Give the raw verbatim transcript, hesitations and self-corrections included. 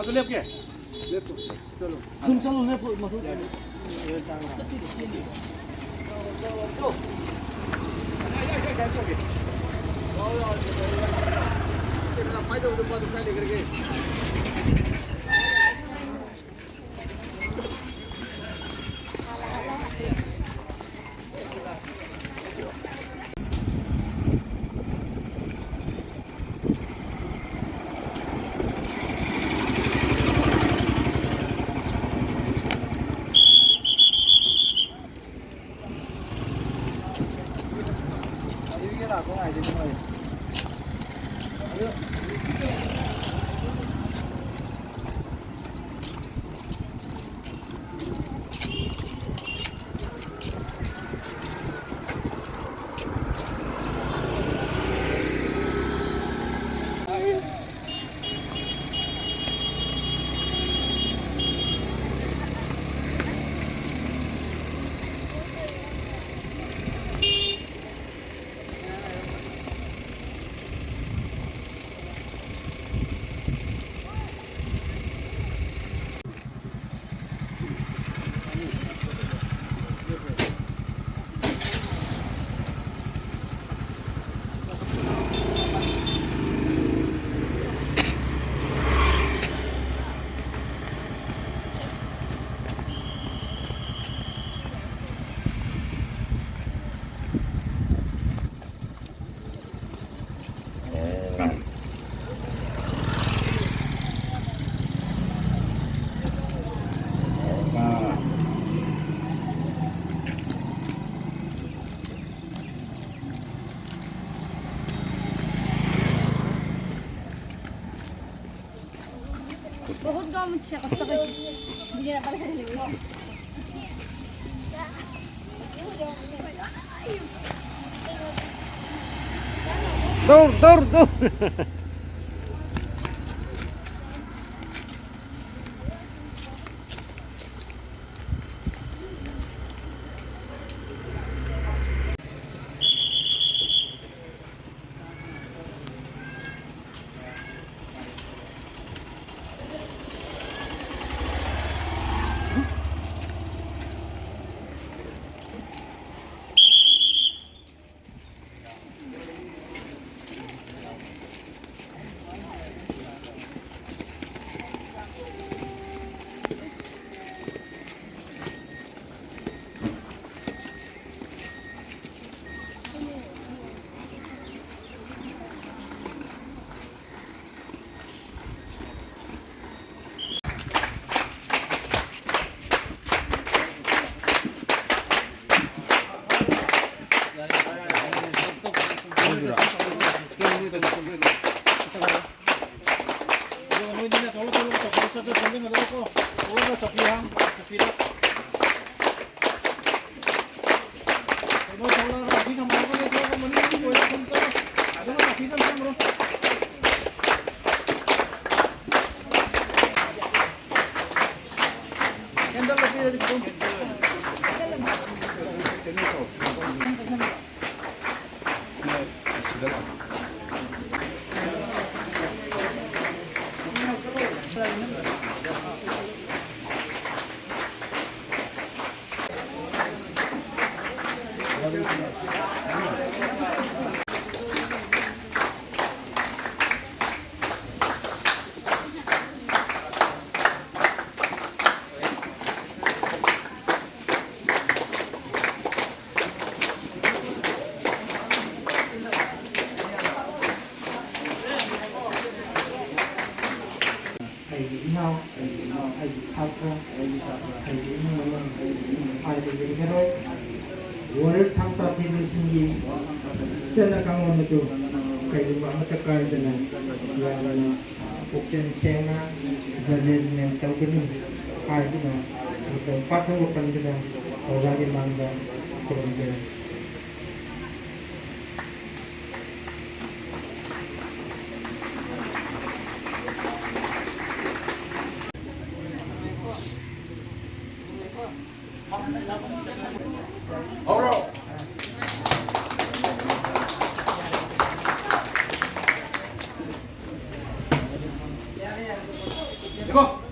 ꯑꯗꯨ ꯂꯦꯞꯀꯦ꯫ ꯂꯦꯞꯄꯣ꯫ ꯆꯠꯂꯣ꯫ ꯑꯗꯨꯝ ꯆꯠꯂꯣ, ꯂꯦꯞꯄꯣ, ꯃꯊꯛ꯫ ꯄꯥꯏꯗꯧꯕ ꯅꯨꯄꯥꯗꯨ ꯀꯥꯏ ꯂꯩꯈ꯭ꯔꯒꯦ? बहुत गरम उठ्छ, कस्तो पाइछ। दौड, दौड, दौड। ꯊꯣꯛꯂꯛꯑꯣ, ꯊꯣꯛꯂꯛꯑꯣ, ꯆꯧꯀ꯭ꯔꯤꯗ ꯁꯠ ꯁꯠ ꯐꯝꯖꯤꯟꯒꯗꯕꯀꯣ꯫ ꯊꯣꯛꯂꯛꯑꯣ, ꯆꯧꯀ꯭ꯔꯤ ꯍꯥꯡ-, ꯆꯧꯀ꯭ꯔꯤꯗ꯫ ꯀꯩꯅꯣ ꯊꯣꯛꯂꯛꯑꯒ ꯑꯁꯤ ꯊꯝꯃꯒ ꯊꯣꯛꯂꯛꯑꯒ ꯃꯅꯤꯡꯒꯤ ꯑꯣꯏꯔꯣ, ꯑꯗꯨꯝ ꯆꯠꯂꯣ꯫ ꯑꯗꯨꯒ ꯆꯧꯀ꯭ꯔꯤꯗ ꯑꯗꯨꯝ ꯐꯝꯈ꯭ꯔꯣ꯫ ꯀꯦꯟꯗꯜ ꯑꯁꯤ ꯂꯩꯔꯗꯤ ꯐꯝ-, ꯑꯩꯒꯤ ꯏꯅꯥꯎ, ꯑꯩꯒꯤ ꯏꯅꯥꯎ, ꯑꯩꯒꯤ ꯁꯥꯇ꯭ꯔ, ꯑꯩꯒꯤ ꯁꯥꯇ꯭ꯔ, ꯑꯩꯒꯤ ꯏꯃꯨꯡ ꯃꯅꯨꯡ, ꯑꯩꯒꯤ ꯏꯃꯨꯡ ꯃꯅꯨꯡ, ꯍꯥꯏꯕ ꯌꯦꯡꯖꯔꯣꯏ꯫ World Thangta Federation ꯒꯤ ꯆꯠꯅ ꯀꯥꯡꯂꯣꯟ ꯑꯗꯨ ꯀꯔꯤꯒꯨꯝꯕ ꯑꯃꯠꯇ ꯀꯥꯏꯗꯅ ꯌꯥꯝꯅ, ꯑ, ꯄꯨꯛꯆꯦꯜ ꯁꯦꯡꯅ judgment ꯇꯧꯒꯅꯤ ꯍꯥꯏꯗꯨꯅ ꯃꯇꯝ ꯄꯥꯊꯣꯛꯄ ꯀꯟꯕꯗ ꯑꯣꯖꯥꯒꯤ ꯃꯥꯡꯗ ꯈꯨꯔꯨꯝꯖꯔꯤ꯫ ꯍꯧꯔꯣ꯫ ꯌꯦꯡꯉꯣ꯫